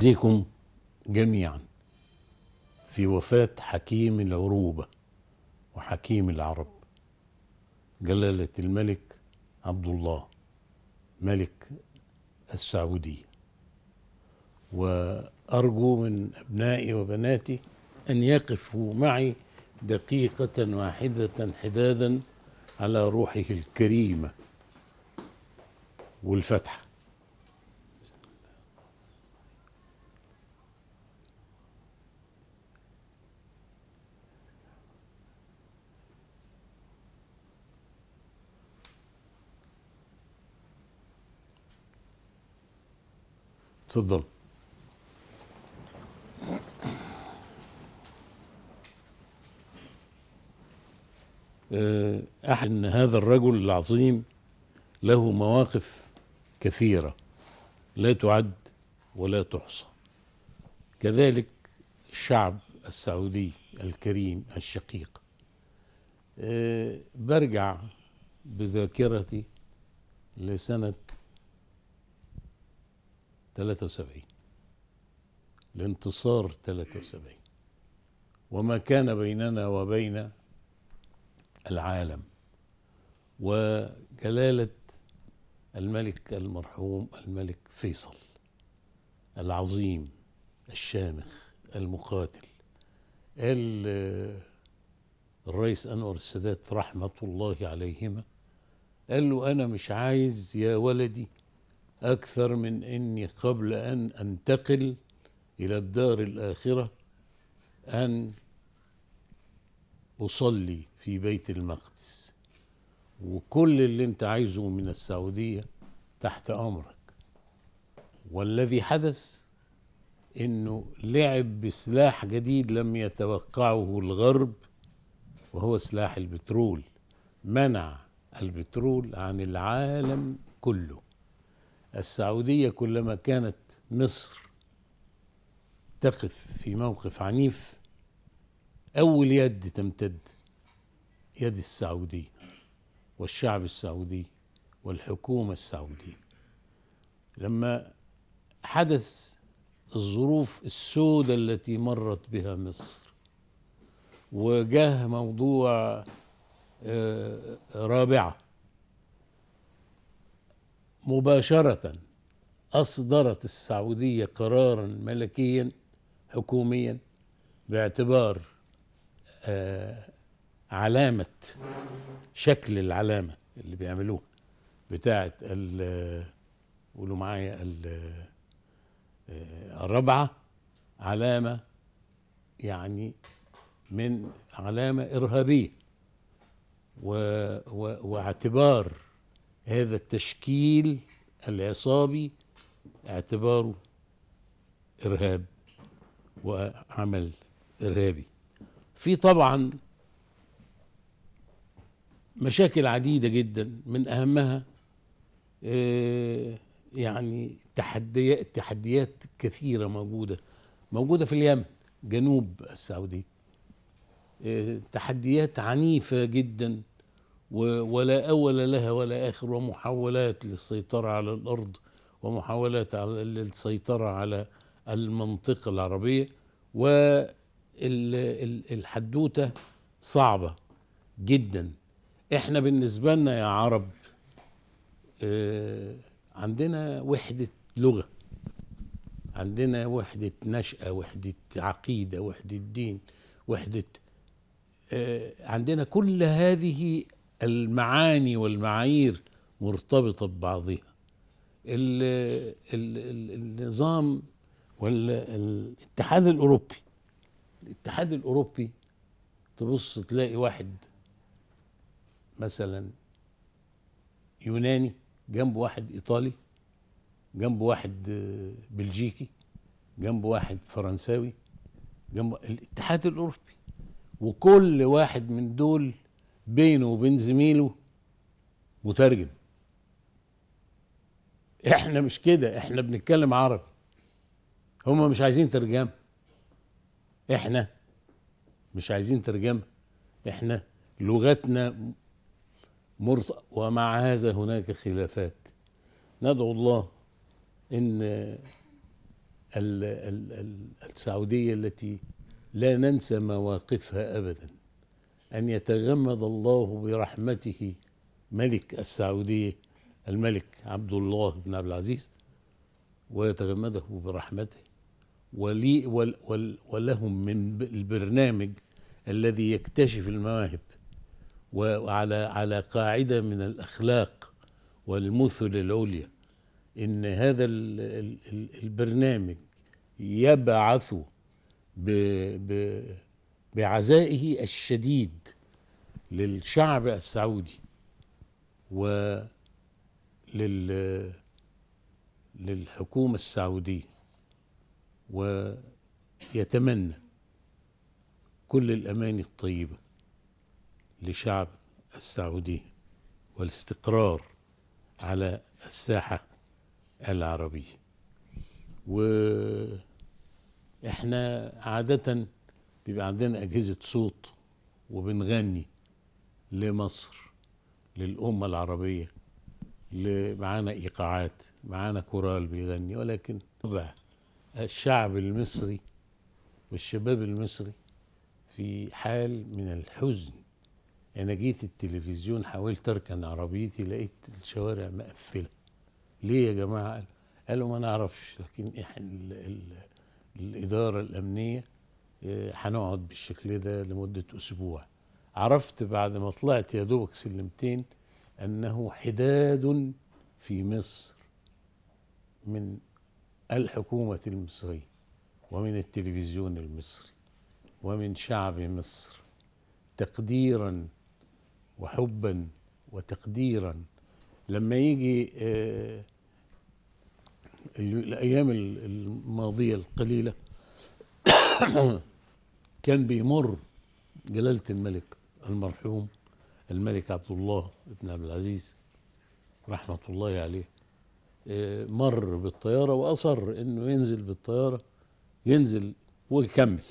أعزيكم جميعا في وفاة حكيم العروبة وحكيم العرب جلالة الملك عبد الله ملك السعودية، وأرجو من أبنائي وبناتي أن يقفوا معي دقيقة واحدة حدادا على روحه الكريمة والفتحة. تفضل. أحد أن هذا الرجل العظيم له مواقف كثيرة لا تعد ولا تحصى. كذلك الشعب السعودي الكريم الشقيق. برجع بذاكرتي لسنة 73، الانتصار 73، وما كان بيننا وبين العالم، وجلالة الملك المرحوم الملك فيصل العظيم الشامخ المقاتل. قال الرئيس أنور السادات رحمة الله عليهما، قال له أنا مش عايز يا ولدي أكثر من إني قبل أن أنتقل إلى الدار الآخرة أن أصلي في بيت المقدس، وكل اللي أنت عايزه من السعودية تحت أمرك. والذي حدث إنه لعب بسلاح جديد لم يتوقعه الغرب، وهو سلاح البترول. منع البترول عن العالم كله. السعودية كلما كانت مصر تقف في موقف عنيف، أول يد تمتد يد السعودية والشعب السعودي والحكومة السعودية. لما حدث الظروف السوداء التي مرت بها مصر، وجاه موضوع رابعة، مباشرة أصدرت السعودية قرارا ملكيا حكوميا باعتبار علامة، شكل العلامة اللي بيعملوها بتاعة قولوا معايا الرابعة، علامة يعني من علامة إرهابية، واعتبار هذا التشكيل العصابي اعتباره إرهاب وعمل إرهابي. في طبعا مشاكل عديدة جدا، من أهمها يعني تحديات كثيرة موجودة في اليمن جنوب السعودية، تحديات عنيفة جدا ولا أول لها ولا آخر، ومحاولات للسيطرة على الأرض ومحاولات للسيطرة على المنطقة العربية، والحدوتة صعبة جدا. احنا بالنسبة لنا يا عرب عندنا وحدة لغة، عندنا وحدة نشأة، وحدة عقيدة، وحدة دين، وحدة عندنا كل هذه المعاني والمعايير مرتبطة ببعضها. النظام والاتحاد الأوروبي، الاتحاد الأوروبي تبص تلاقي واحد مثلا يوناني جنب واحد إيطالي، جنب واحد بلجيكي، جنب واحد فرنساوي، جنب الاتحاد الأوروبي، وكل واحد من دول بينه وبين زميله مترجم. احنا مش كده، احنا بنتكلم عربي، هما مش عايزين ترجمة، احنا مش عايزين ترجمة، احنا لغتنا ومع هذا هناك خلافات. ندعو الله ان السعودية التي لا ننسى مواقفها أبدا، أن يتغمد الله برحمته ملك السعودية الملك عبد الله بن عبد العزيز، ويتغمده برحمته، ولهم من البرنامج الذي يكتشف المواهب وعلى قاعدة من الأخلاق والمثل العليا، إن هذا البرنامج يبعث بعزائه الشديد للشعب السعودي وللحكومة السعودية، ويتمنى كل الأماني الطيبة لشعب السعودية والاستقرار على الساحة العربية. وإحنا عادة بيبقى عندنا أجهزة صوت وبنغني لمصر، للأمة العربية، معانا إيقاعات، معانا كورال بيغني، ولكن طبعا الشعب المصري والشباب المصري في حال من الحزن. أنا جيت التلفزيون حاولت أركن عربيتي، لقيت الشوارع مقفلة. ليه يا جماعة؟ قالوا ما نعرفش، لكن إحنا الإدارة الأمنية هنقعد بالشكل ده لمدة أسبوع. عرفت بعد ما طلعت يا دوبك سلمتين أنه حداد في مصر من الحكومة المصرية ومن التلفزيون المصري ومن شعب مصر، تقديرا وحبا وتقديرا. لما يجي الأيام الماضية القليلة كان بيمر جلالة الملك المرحوم الملك عبد الله بن عبد العزيز رحمة الله عليه، مر بالطيارة وأصر إنه ينزل بالطيارة، ينزل ويكمل.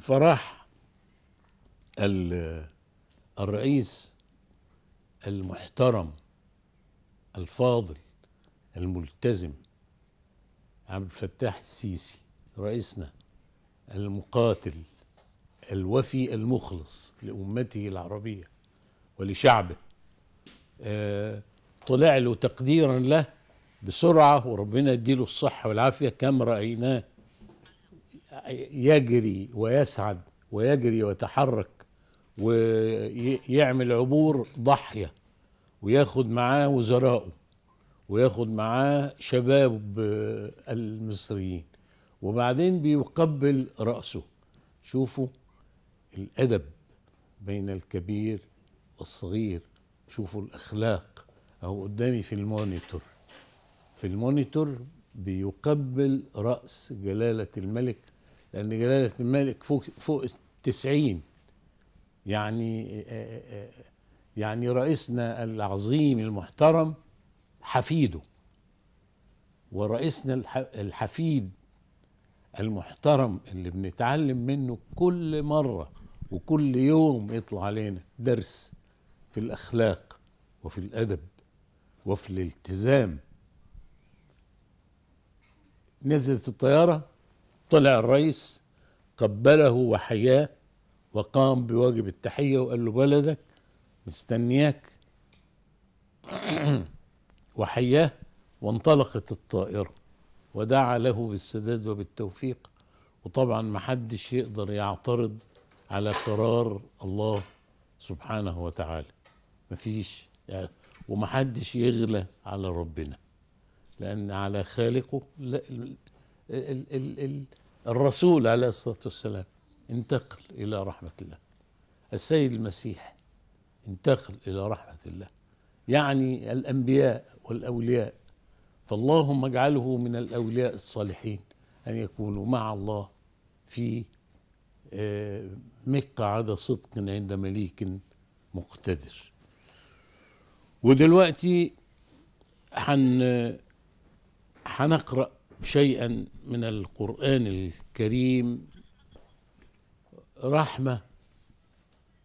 فراح الرئيس المحترم الفاضل الملتزم عبد الفتاح السيسي، رئيسنا المقاتل الوفي المخلص لأمته العربية ولشعبه، طلع له تقديرا له بسرعة، وربنا يديله الصحة والعافية، كم رأيناه يجري ويسعد ويجري ويتحرك ويعمل عبور ضحية، وياخد معاه وزرائه وياخد معاه شباب المصريين، وبعدين بيقبل رأسه. شوفوا الأدب بين الكبير والصغير، شوفوا الأخلاق. أهو قدامي في ال monitor، في ال monitor بيقبل رأس جلالة الملك، لأن جلالة الملك فوق 90، يعني رئيسنا العظيم المحترم حفيده، ورئيسنا الحفيد المحترم اللي بنتعلم منه كل مرة وكل يوم يطلع علينا درس في الأخلاق وفي الأدب وفي الالتزام. نزلت الطيارة، طلع الرئيس قبله وحياه وقام بواجب التحية وقال له بلدك مستنياك وحياه، وانطلقت الطائرة ودعا له بالسداد وبالتوفيق. وطبعا ما حدش يقدر يعترض على قرار الله سبحانه وتعالى، مفيش، ومحدش يغلى على ربنا، لأن على خالقه الرسول عليه الصلاة والسلام انتقل إلى رحمة الله، السيد المسيح انتقل إلى رحمة الله، يعني الأنبياء والأولياء. فاللهم اجعله من الأولياء الصالحين أن يكونوا مع الله في مقعد صدق عند مليك مقتدر. ودلوقتي هنقرأ شيئا من القرآن الكريم، رحمة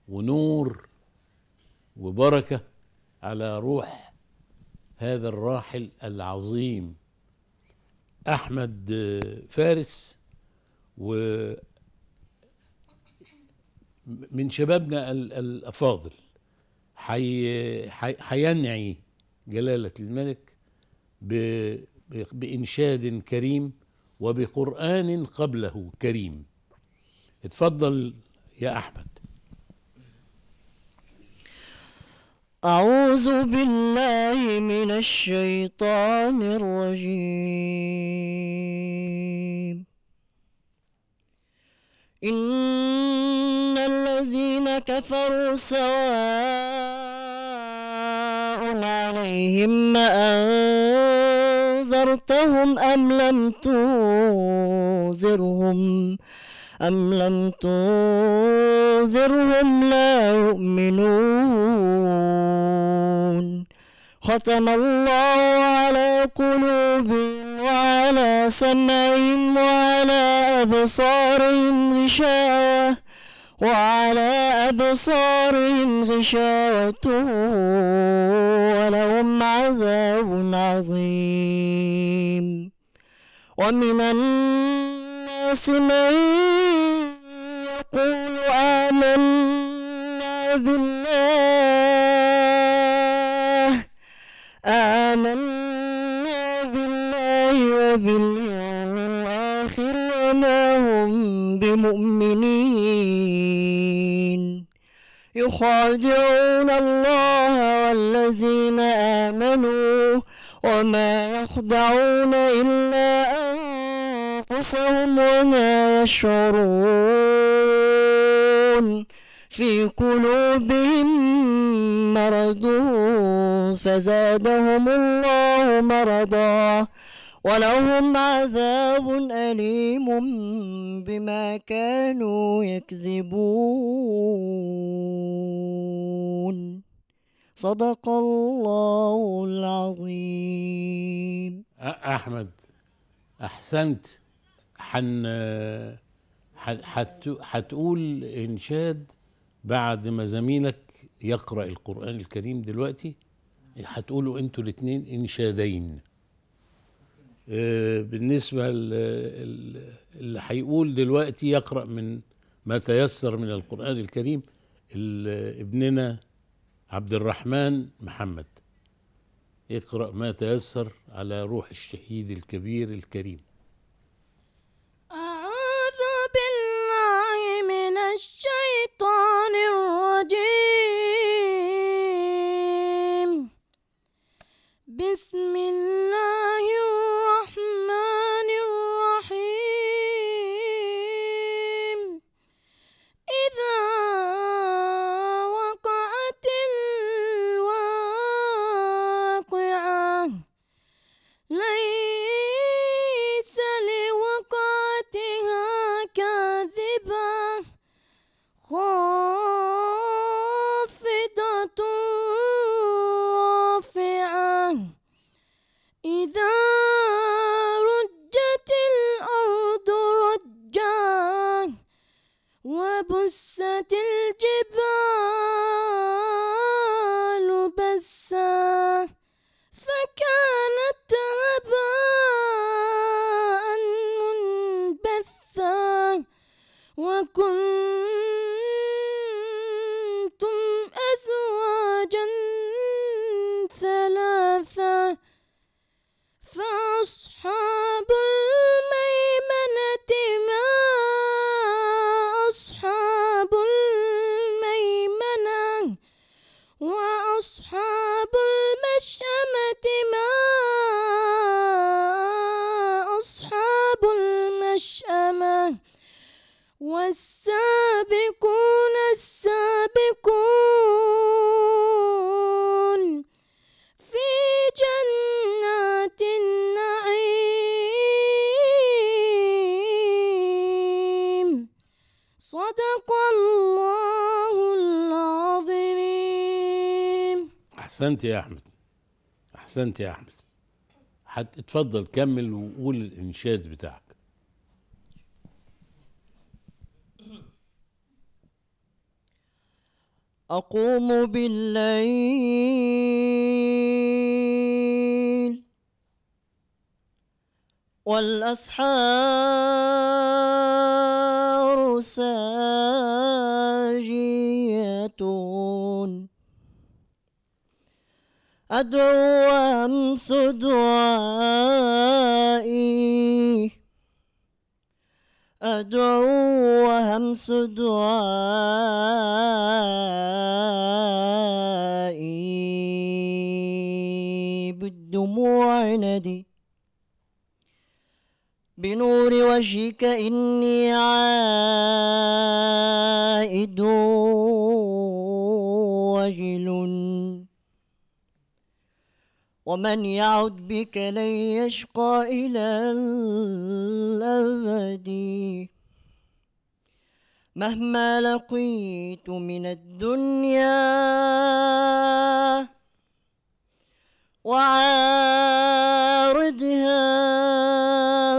ونور وبركة على روح هذا الراحل العظيم. أحمد فارس، ومن شبابنا الأفاضل، حينعي جلالة الملك بإنشاد كريم وبقرآن قبله كريم. اتفضل يا أحمد. أعوذ بالله من الشيطان الرجيم. إن الذين كفروا سواء عليهم أأنذرتهم أم لم تنذرهم لا يؤمنون. ختم الله على قلوبهم وعلى سمعهم وعلى أبصارهم غشاوة ولهم عذاب عظيم. ومن الناس من يقول آمنا بالله وباليوم الآخر وما هم بمؤمنين. يخادعون الله والذين آمنوا وما يخدعون إلا أنفسهم وما يشعرون. في قلوبهم مرض فزادهم الله مرضا ولهم عذاب أليم بما كانوا يكذبون. صدق الله العظيم. أحمد أحسنت. حتقول إنشاد بعد ما زميلك يقرأ القرآن الكريم دلوقتي، هتقولوا انتوا الاثنين إنشادين. بالنسبة اللي هيقول دلوقتي يقرأ من ما تيسر من القرآن الكريم، ابننا عبد الرحمن محمد، اقرأ ما تيسر على روح الشهيد الكبير الكريم. أعوذ بالله من الشيطان الرجيم. بسم الله الرحمن الرحيم. إذا وقعت الواقعة ليس لوقعتها كاذبة، خافضة رافعة. إذا رجت الأرض رجا وبست الجبال بسا فكانت هباء منبثا وكنتم أزواجا ثلاثة. فأصحاب الميمنة ما أصحاب الميمنة وأصحاب المشأمة ما أصحاب المشأمة والسابقون السابقون في جنات النعيم. صدق الله العظيم. أحسنت يا أحمد، أحسنت يا أحمد. اتفضل كمل وقول الإنشاد بتاعك. أقوم بالليل، والأسحار ساجية. أدعو وأمس دعائي، أدعو وهمس دعائي بالدموع ندي، بنور وجهك إني عائد وجل، ومن يعد بك لن يشقى إلى الأبد. مهما لقيت من الدنيا وعارضها،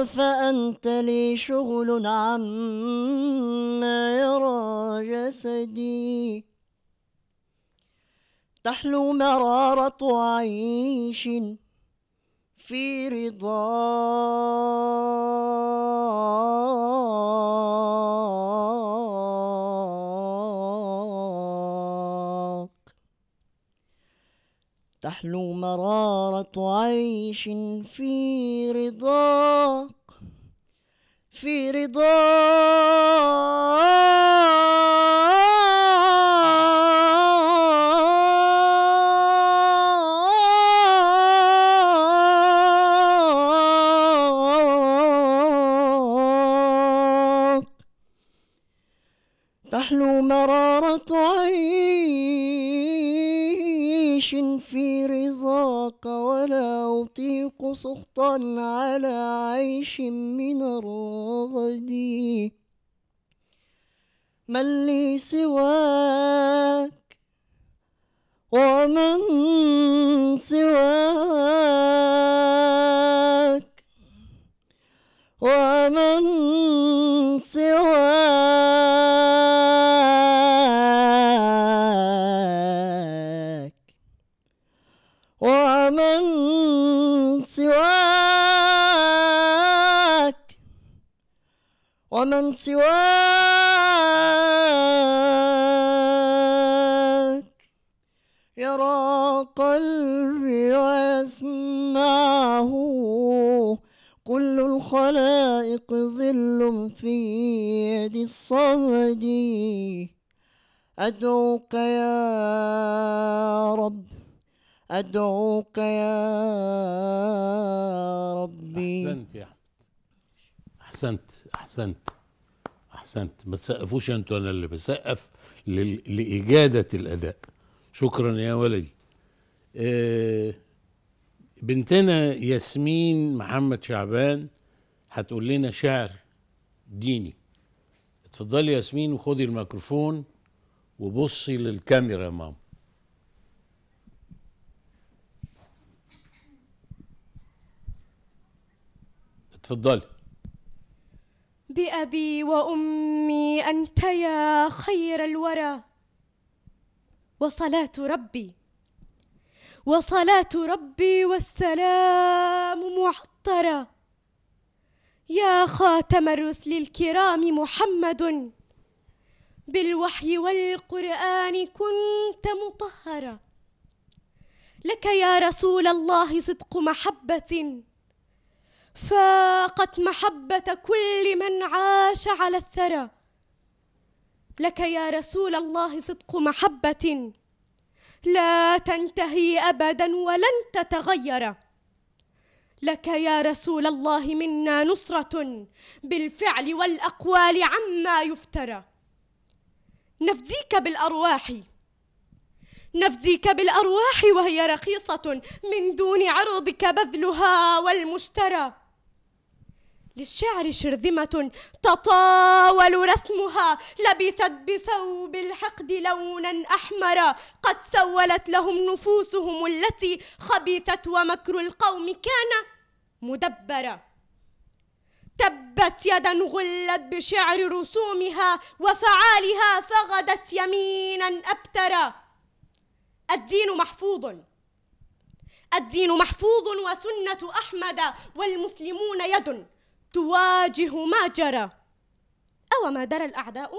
فأنت لي شغل عما يرى جسدي. تحلو مرارة عيش في رضاك، تحلو مرارة عيش في رضاك، في رضاك، تحلو مرارة عيش في رضاك، ولا أطيق سخطا على عيش من الرغد. من لي سواك ومن سواك، ومن سواك، ومن سواك، ومن سواك يرى قلبي ويسمعه. كل الخلائق ظل في يد الصمد. أدعوك يا رب، أدعوك يا ربي. أحسنت يا أحمد، أحسنت أحسنت أحسنت. ما تسقفوش أنتوا، أنا اللي بسقف لإجادة الأداء. شكرا يا ولدي. بنتنا ياسمين محمد شعبان هتقول لنا شعر ديني. اتفضلي ياسمين وخدي الميكروفون وبصي للكاميرا يا ماما. اتفضلي. بأبي وأمي أنت يا خير الورى، وصلاة ربي، وصلاة ربي والسلام معطرة، يا خاتم الرسل الكرام محمد، بالوحي والقرآن كنت مطهرا. لك يا رسول الله صدق محبة فاقت محبة كل من عاش على الثرى. لك يا رسول الله صدق محبة لا تنتهي أبدا ولن تتغير. لك يا رسول الله منا نصرة بالفعل والأقوال عما يفترى. نفديك بالأرواح، نفديك بالأرواح وهي رخيصة من دون عرضك بذلها والمشترى. للشعر شرذمة تطاول رسمها، لبثت بثوب الحقد لونا أحمرا. قد سولت لهم نفوسهم التي خبثت، ومكر القوم كان مدبرا. تبت يدا غلت بشعر رسومها وفعالها، فغدت يمينا أبترا. الدين محفوظ، الدين محفوظ وسنة أحمد، والمسلمون يد تواجه ما جرى. أو ما درى الأعداء؟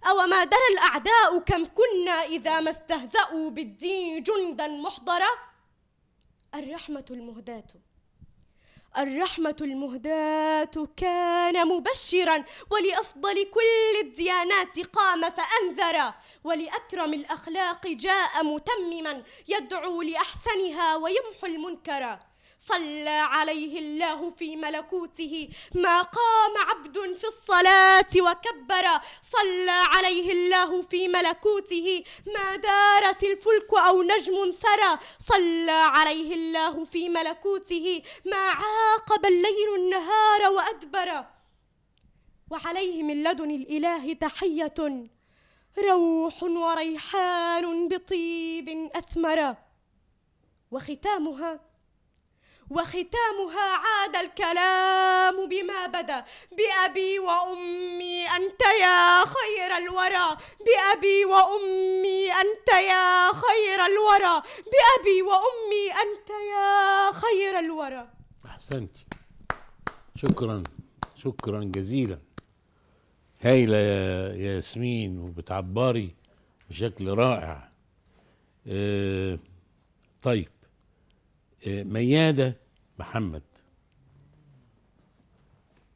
أو ما درى الأعداء كم كنا إذا ما استهزأوا بالدين جندا محضرا. الرحمة المهداة، الرحمة المهداة كان مبشرا، ولأفضل كل الديانات قام فأنذرا، ولأكرم الأخلاق جاء متمما، يدعو لأحسنها ويمحو المنكر. صلى عليه الله في ملكوته ما قام عبد في الصلاة وكبر، صلى عليه الله في ملكوته ما دارت الفلك أو نجم سرى، صلى عليه الله في ملكوته ما عاقب الليل النهار وأدبر. وعليه من لدن الإله تحية، روح وريحان بطيب أثمر. وختامها عاد الكلام بما بدا، بأبي وأمي أنت يا خير الورى، بأبي وأمي أنت يا خير الورى، بأبي وأمي أنت يا خير الورى. أحسنت، شكرا، شكرا جزيلا. هايلة يا ياسمين، وبتعبري بشكل رائع. طيب، ميادة محمد،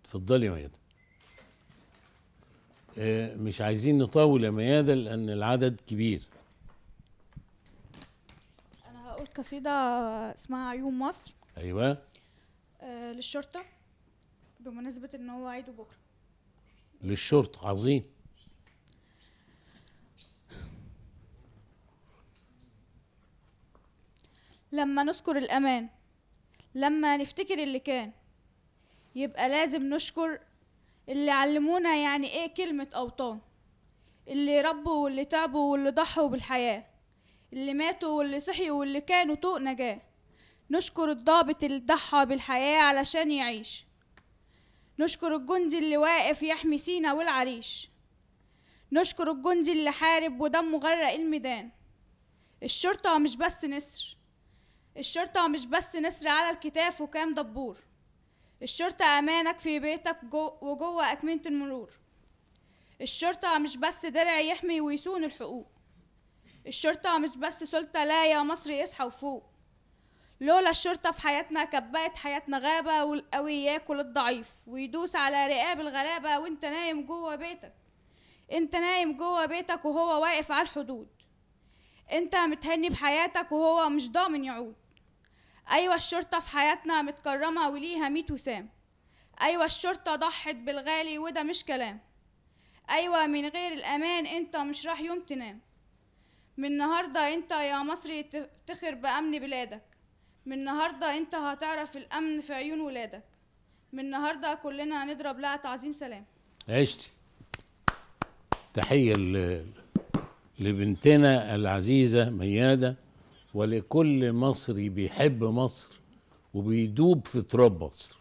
اتفضلي يا ميادة. مش عايزين نطول يا ميادة لأن العدد كبير. أنا هقول قصيدة اسمها عيون مصر. أيوة. للشرطة بمناسبة إن هو عيده بكرة. للشرطة، عظيم. لما نذكر الأمان، لما نفتكر اللي كان، يبقى لازم نشكر اللي علمونا يعني ايه كلمة أوطان، اللي ربوا واللي تعبوا واللي ضحوا بالحياة، اللي ماتوا واللي صحيوا واللي كانوا طوق نجاة. نشكر الضابط اللي ضحى بالحياة علشان يعيش، نشكر الجندي اللي واقف يحمي سينا والعريش، نشكر الجندي اللي حارب ودمه غرق الميدان. الشرطة مش بس نسر، الشرطة مش بس نسر على الكتاف وكام دبور، الشرطة أمانك في بيتك وجوه أكمنة المرور. الشرطة مش بس درع يحمي ويصون الحقوق، الشرطة مش بس سلطة، لا يا مصر اصحى وفوق. لولا الشرطة في حياتنا كبقت حياتنا غابة، والقوي ياكل الضعيف ويدوس على رقاب الغلابة، وانت نايم جوه بيتك، انت نايم جوه بيتك وهو واقف على الحدود، انت متهني بحياتك وهو مش ضامن يعود. أيوة الشرطة في حياتنا متكرمة وليها 100 وسام، أيوة الشرطة ضحت بالغالي وده مش كلام، أيوة من غير الأمان أنت مش راح يوم تنام. من النهاردة أنت يا مصري تفتخر بأمن بلادك، من النهاردة أنت هتعرف الأمن في عيون ولادك، من النهاردة كلنا هنضرب لها تعظيم سلام. عشتي. تحية لبنتنا العزيزة ميادة، ولكل مصري بيحب مصر وبيدوب في تراب مصر.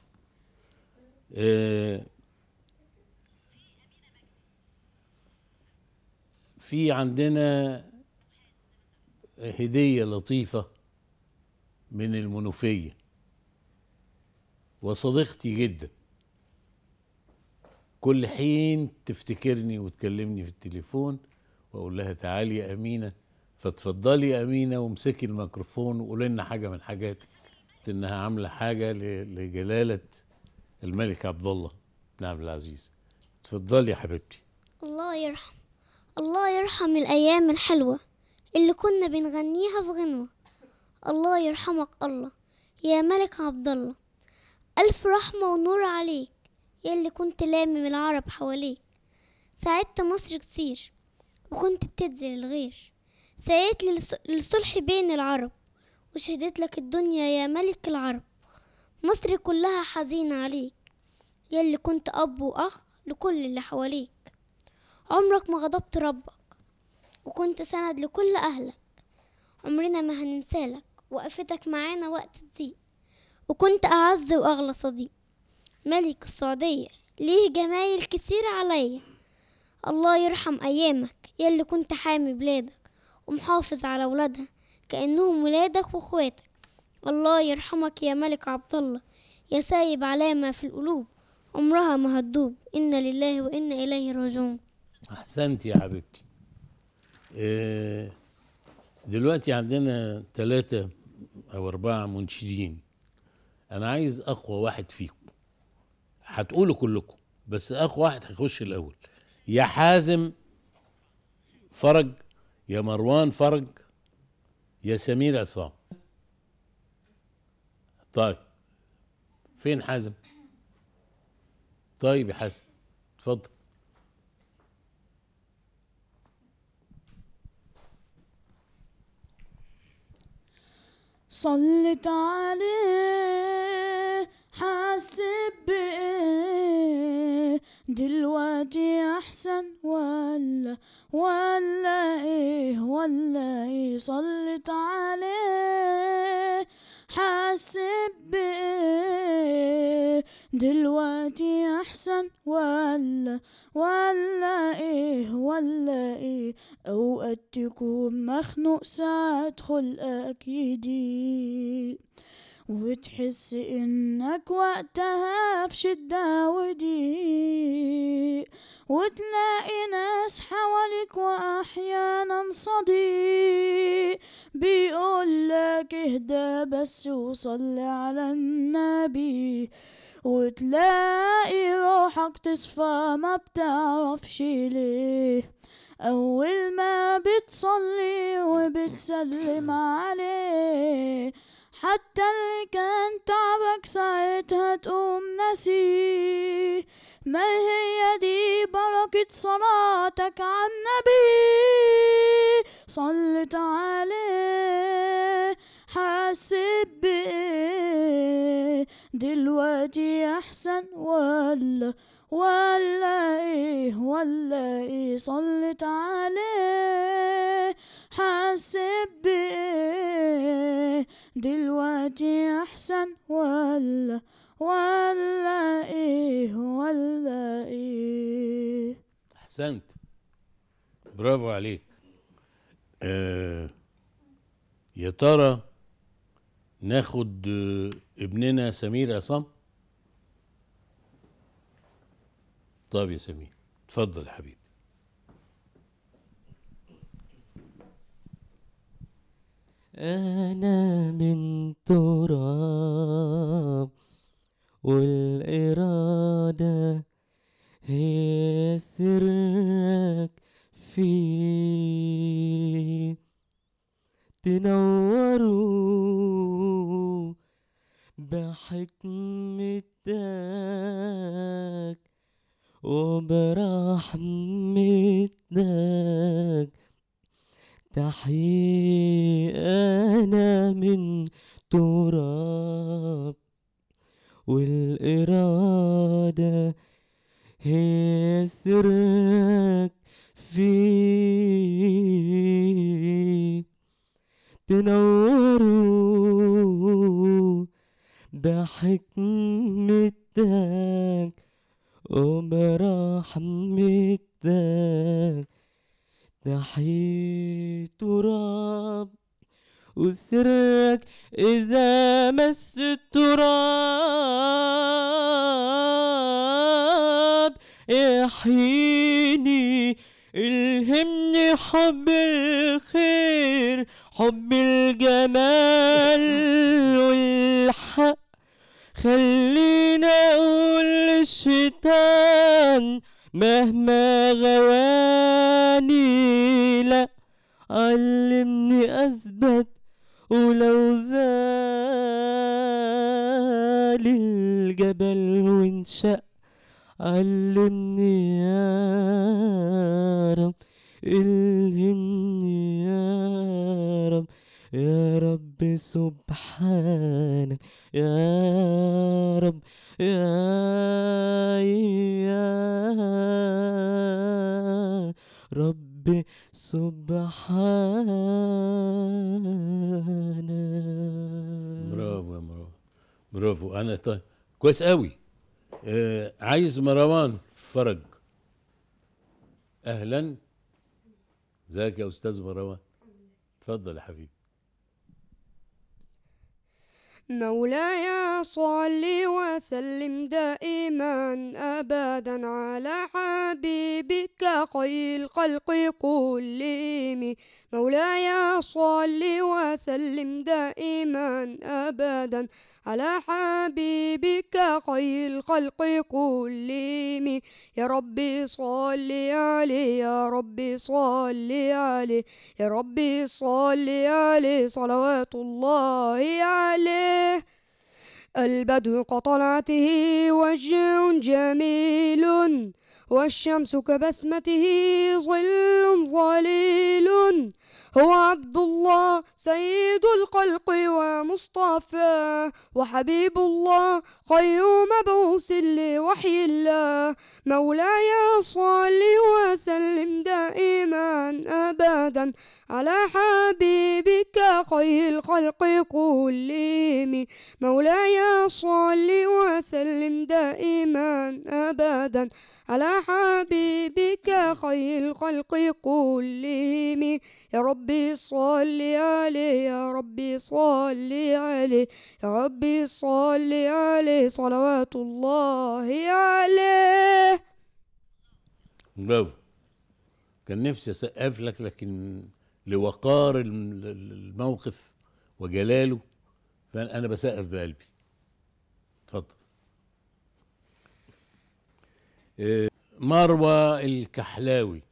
في عندنا هدية لطيفة من المنوفية وصديقتي جدا، كل حين تفتكرني وتكلمني في التليفون وأقول لها تعالي يا أمينة، فتفضلي يا أمينة وامسكي الميكروفون وقولي لنا حاجة من حاجاتك. إنها عاملة حاجة لجلالة الملك عبد الله بن عبد العزيز. اتفضلي يا حبيبتي. الله يرحم، الله يرحم الأيام الحلوة اللي كنا بنغنيها في غنوة. الله يرحمك الله يا ملك عبد الله، ألف رحمة ونور عليك يلي كنت لامم العرب حواليك. ساعدت مصر كتير وكنت بتدزل الغير، سعيت للصلح بين العرب وشهدت لك الدنيا يا ملك العرب. مصر كلها حزينة عليك يلي كنت أب وأخ لكل اللي حواليك. عمرك ما غضبت ربك وكنت سند لكل أهلك، عمرنا ما هننسالك وقفتك معانا وقت الضيق، وكنت أعز وأغلى صديق. ملك السعودية ليه جمايل كتير عليا. الله يرحم أيامك يلي كنت حامي بلادك ومحافظ على ولادها كأنهم ولادك وإخواتك. الله يرحمك يا ملك عبد الله، يا سايب علامة في القلوب عمرها ما هتدوب. إنا لله وإنا إليه راجعون. أحسنت يا حبيبتي. دلوقتي عندنا 3 أو 4 منشدين. أنا عايز أقوى واحد فيكم، هتقولوا كلكم، بس أقوى واحد هيخش الأول. يا حازم فرج، يا مروان فرج، يا سمير عصام. طيب فين حازم؟ طيب يا حازم اتفضل. صلت عليه حاسب بإيه دلوقتي أحسن ولا إيه ولا إيه؟ صلت عليه حاسب بإيه دلوقتي أحسن ولا إيه ولا إيه؟ أوقات تكون مخنوق ساعات خلقك يضيق، وتحس إنك وقتها في شدة وضيق، وتلاقي ناس حواليك وأحيانا صديق بيقولك اهدى بس وصلي على النبي، وتلاقي روحك تصفى ما بتعرفش ليه أول ما بتصلي وبتسلم عليه، حتى اللي كان تعبك ساعتها تقوم ناسيه. ما هي دي بركة صلاتك على النبي، صلت عليه حاسب بإيه دلوقتي أحسن ولا إيه ولا إيه؟ صلت عليه حاسب بإيه دلوقتي أحسن ولا إيه ولا إيه؟ أحسنت، برافو عليك. يا ترى ناخد ابننا سمير عصام؟ طيب يا سمير اتفضل يا حبيبي. أنا من تراب والإرادة هي سرك فيه، تنوروا بحكمتك وبرحمتك، تحيي أنا من تراب والإرادة هي سرك فيه، تنوروا بحكمتك وبرحمتك، تحيي تراب وسرك إذا مس التراب يحييني، الهمني حب الخير حب الجمال والحق، خلينا أقول للشيطان مهما غواني لا، علمني أثبت ولو زال الجبل وانشق، علمني يا رب الهمني يا رب، يا رب سبحانك يا رب يا رب سبحانك. برافو يا مروان، برافو. انا طيب كويس قوي. عايز مروان فرج. اهلا، ازيك يا استاذ مروان؟ اتفضل يا حبيبي. مولاي صل وسلم دائما أبدا على حبيبك خير الخلق كلهم. مولاي صل وسلم دائما أبدا على حبيبك خير الخلق كلهم. يا ربي صل عليه، يا ربي صل عليه، يا ربي صل عليه، صلوات الله عليه. البدر كطلعته وجه جميل، والشمس كبسمته ظل ظليل. هو عبد الله سيد الخلق ومصطفى، وحبيب الله خير مبعوث لوحي الله. مولاي صل وسلم دائما أبدا على حبيبك خير الخلق كلهم. مولاي صل وسلم دائما أبدا على حبيبك خير الخلق كلهم. يا ربي صل عليه، يا ربي صل عليه، يا ربي صل عليه، صلوات الله عليه. برافو. كان نفسي اسقف لك، لكن لوقار الموقف وجلاله فانا بسقف بقلبي. اتفضل. مروة الكحلاوي،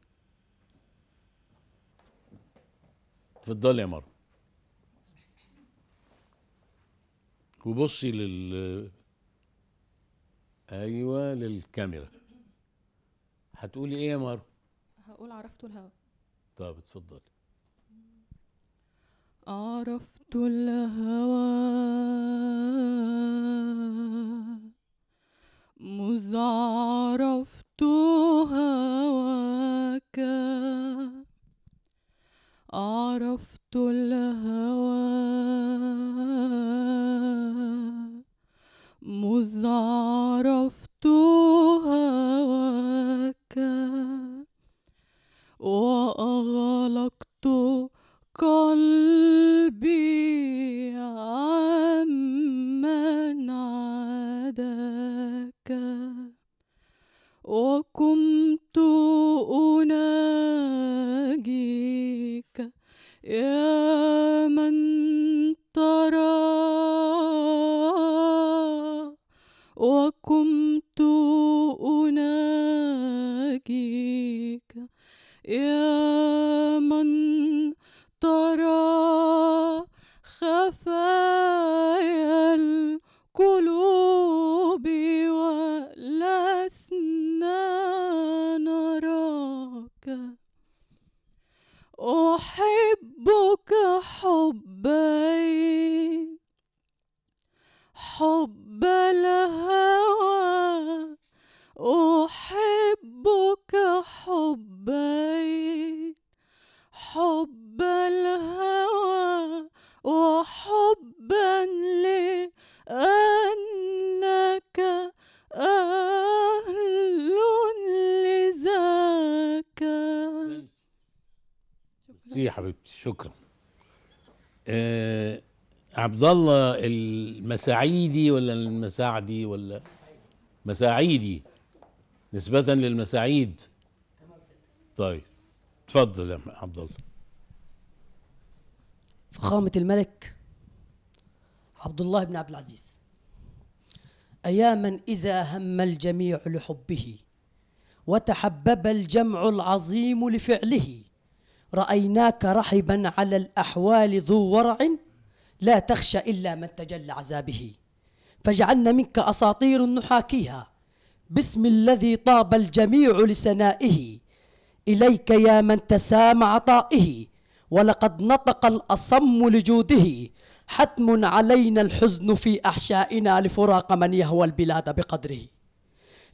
اتفضلي يا مروة. وبصي ايوه للكاميرا. هتقولي ايه يا مروة؟ هقول عرفت الهوى. طب اتفضلي. عرفت الهوى مذ عرفت هواك، عرفت الهوى مذ عرفت هواك، وأغلقت قلبي عمن عاداك، وكنت أناجيك يا من ترى، وكنت أناجيك يا من ترى خفايا القلوب ولسنا نراك. أحبك حبين، حب الهوى، أحبك حبين، حب الهوى وحبا لأنك أهل لذاك. يا حبيبتي شكرا. عبد الله المساعيدي ولا المساعدي ولا مساعيدي نسبة للمساعيد؟ طيب تفضل يا عبد الله. فخامة الملك عبد الله بن عبد العزيز، أياما إذا هم الجميع لحبه وتحبب الجمع العظيم لفعله، رأيناك رحبا على الأحوال ذو ورع لا تخشى إلا من تجلى عذابه، فجعلنا منك أساطير نحاكيها باسم الذي طاب الجميع لسنائه. إليك يا من تسامى عطائه ولقد نطق الأصم لجوده، حتم علينا الحزن في أحشائنا لفراق من يهوى البلاد بقدره،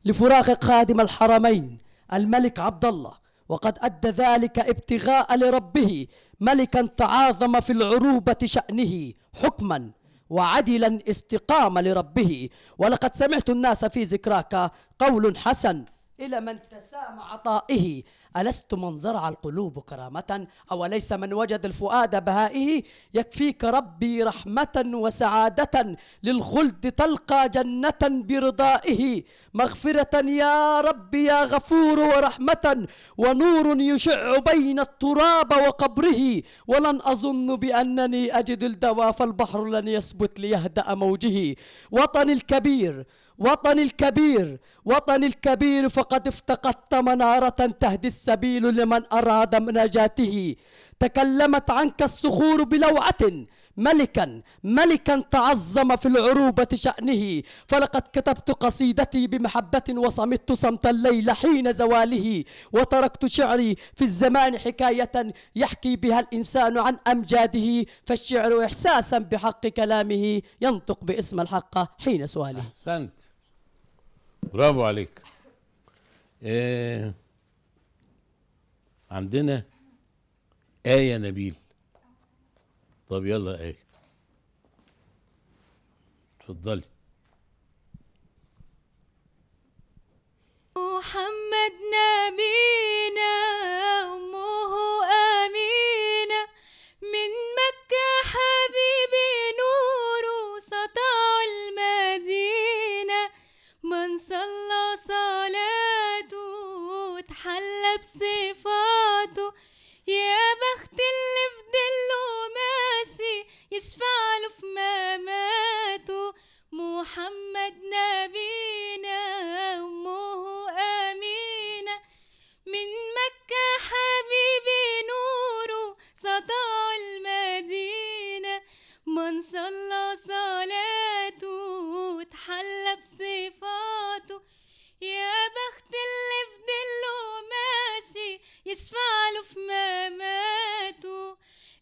لفراق خادم الحرمين الملك عبد الله، وقد أدى ذلك ابتغاء لربه، ملكا تعاظم في العروبة شأنه حكما وعدلا استقام لربه. ولقد سمعت الناس في ذكراك قول حسن إلى من تسامى عطائه، ألست من زرع القلوب كرامة؟ أوليس من وجد الفؤاد بهائه؟ يكفيك ربي رحمة وسعادة، للخلد تلقى جنة برضائه. مغفرة يا ربي يا غفور ورحمة، ونور يشع بين التراب وقبره. ولن أظن بأنني أجد الدواء، فالبحر لن يثبت ليهدأ موجه. وطني الكبير، وطني الكبير، وطني الكبير، فقد افتقدت منارة تهدي السبيل لمن أراد نجاته. تكلمت عنك الصخور بلوعة، ملكا ملكا تعظم في العروبة شأنه. فلقد كتبت قصيدتي بمحبة، وصمت صمت الليل حين زواله. وتركت شعري في الزمان حكاية يحكي بها الإنسان عن أمجاده. فالشعر إحساسا بحق كلامه، ينطق باسم الحق حين سؤاله. أحسنت، برافو عليك. عندنا آية نبيل. طب يلا آية، اتفضلي. محمد نبينا أمه أمينة، من مكة حبيبي نوره سطع المدينة. من صلى صلاته وتحلى بصفاته، يا بخت اللي في دله ماشي يشفع له في مماته. محمد نبينا أمه أمينة، من مكة حبيبي نوره سطع المدينة. من صلى صلاته وتحلى بصفاته، يا بخت اللي في دله ماشي يشفع له في مماته.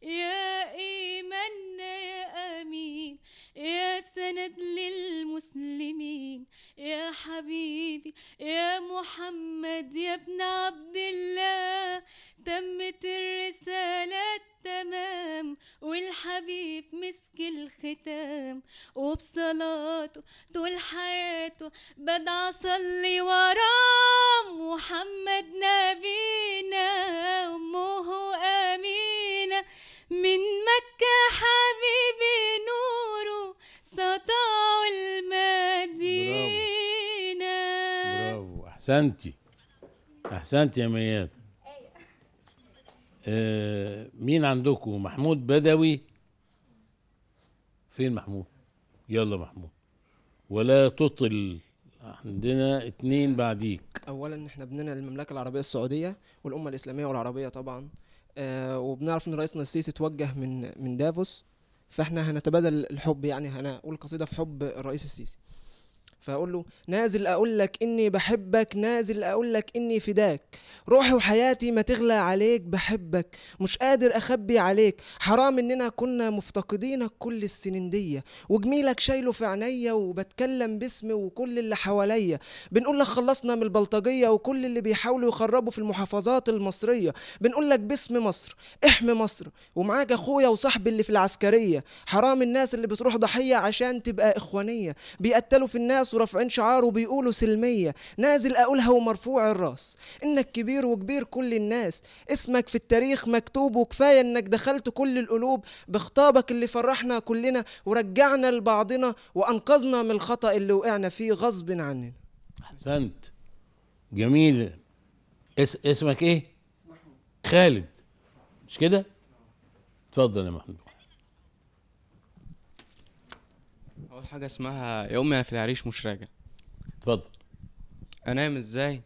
يا إيماننا يا أمين، يا سند للمسلمين، يا حبيبي يا محمد يا ابن عبد الله. تمت الرسالة تمام، والحبيب مسك الختام، وبصلاته طول حياته بدع صلي وراه. محمد نبينا أمه أمينة، من مكة حبيبي نوره سطع المدينة. برافو، أحسنتي أحسنتي يا ميادة. مين عندكم؟ محمود بدوي. فين محمود؟ يلا محمود، ولا تطل، عندنا 2 بعديك. اولا احنا بننقل المملكة العربية السعودية والامه الاسلامية والعربية طبعا، وبنعرف ان رئيسنا السيسي توجه من دافوس، فاحنا هنتبادل الحب، يعني هنقول قصيدة في حب الرئيس السيسي. فاقول له: نازل اقول لك اني بحبك، نازل اقول لك اني فداك، روحي وحياتي ما تغلى عليك، بحبك مش قادر اخبي عليك، حرام اننا كنا مفتقدينك كل السنين دي، وجميلك شايله في عينيا، وبتكلم باسمي وكل اللي حواليا، بنقول لك خلصنا من البلطجيه وكل اللي بيحاولوا يخربوا في المحافظات المصرية، بنقول لك باسم مصر احمي مصر، ومعاك اخويا وصاحبي اللي في العسكرية، حرام الناس اللي بتروح ضحية عشان تبقى اخوانيه، بيقتلوا في الناس ورافعين شعار وبيقولوا سلمية. نازل أقولها ومرفوع الراس، إنك كبير وكبير كل الناس، اسمك في التاريخ مكتوب، وكفاية إنك دخلت كل القلوب بخطابك اللي فرحنا كلنا ورجعنا لبعضنا وأنقذنا من الخطأ اللي وقعنا فيه غصب عننا. أحسنت، جميل. اسمك إيه؟ خالد، مش كده؟ اتفضل يا محمود. أول حاجة اسمها يا أمي أنا في العريش مش راجع. اتفضل. أنام إزاي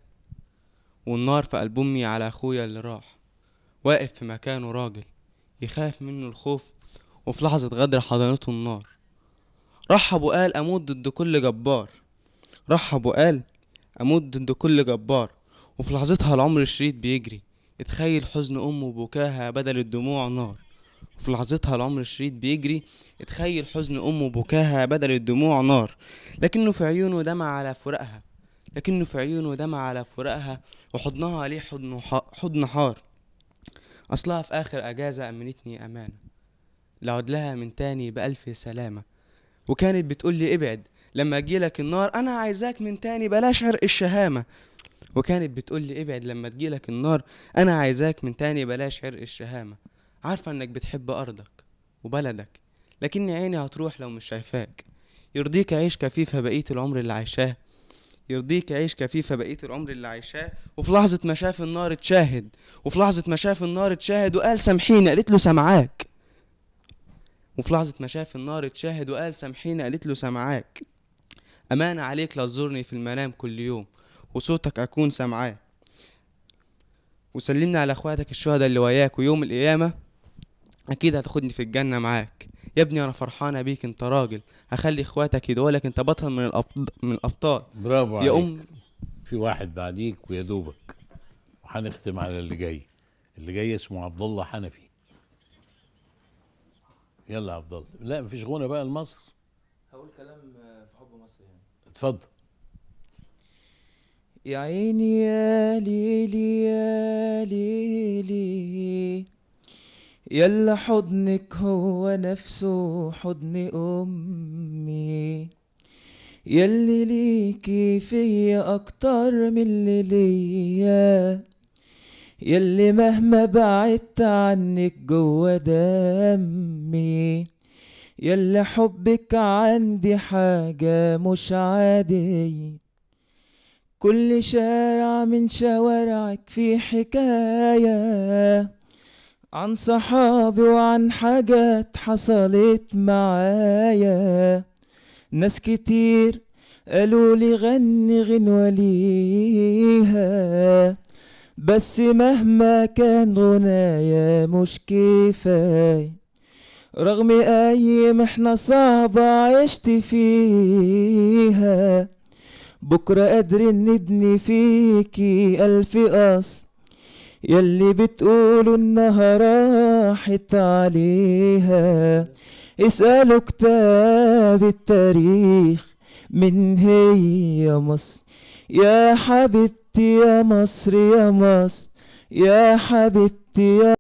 والنار في قلب أمي على أخويا اللي راح، واقف في مكانه راجل يخاف منه الخوف، وفي لحظة غدر حضنته النار. رحب وقال أموت ضد كل جبار، رحب وقال أموت ضد كل جبار، وفي لحظتها العمر الشريط بيجري، اتخيل حزن أمه وبكاها بدل الدموع نار. وفي لحظتها العمر الشريط بيجري، اتخيل حزن أمه وبكاها بدل الدموع نار. لكنه في عيونه دمع على فراقها، لكنه في عيونه دمع على فراقها، وحضنها عليه حضن حار. أصلها في آخر أجازة أمنتني أمانة، لعد لها من تاني بألف سلامة، وكانت بتقول لي ابعد لما أجيلك النار، أنا عايزاك من تاني بلاش عرق الشهامة. وكانت بتقول لي ابعد لما تجيلك النار، انا عايزاك من تاني بلاش عرق الشهامة. عارفة انك بتحب ارضك وبلدك، لكن عيني هتروح لو مش شايفاك. يرضيك اعيش كفيفة بقية العمر اللي عايشاه، يرضيك اعيش كفيفة بقية العمر اللي عايشاه. وفي لحظة ما شاف النار اتشاهد، وفي لحظة ما شاف النار اتشاهد وقال سامحيني، قالت له سامعاك. وفي لحظة ما شاف النار اتشاهد وقال سامحيني، قالت له سامعاك. أمانة عليك لا تزورني في المنام كل يوم، وصوتك أكون سامعاه. وسلمني على اخواتك الشهداء اللي وياك، ويوم القيامة أكيد هتاخدني في الجنة معاك. يا ابني أنا فرحانة بيك، أنت راجل، هخلي اخواتك يدعولك، أنت بطل من الأبطال. برافو عليك. يا أم في واحد بعديك ويا دوبك، وهنختم على اللي جاي. اللي جاي اسمه عبد الله حنفي. يلا يا عبد الله. لا مفيش غنى بقى لمصر. هقول كلام في حب مصر يعني. اتفضل. يا عيني يا ليلي يا ليلي، يلا حضنك هو نفسه حضن أمي، يلي ليكي فيا أكتر من اللي ليا، يلي مهما بعدت عنك جوا دمي، يلي حبك عندي حاجة مش عادية. كل شارع من شوارعك في حكاية عن صحابي وعن حاجات حصلت معايا، ناس كتير قالوا لي غني غنوة ليها، بس مهما كان غنايا مش كفاية، رغم أي محنة صعبة عشت فيها، بكرة قادرين نبني فيكي ألف قصر، يلي بتقولوا إنها راحت عليها. اسألوا كتاب التاريخ من هي مصر، يا حبيبتي يا مصر يا مصر، يا حبيبتي يا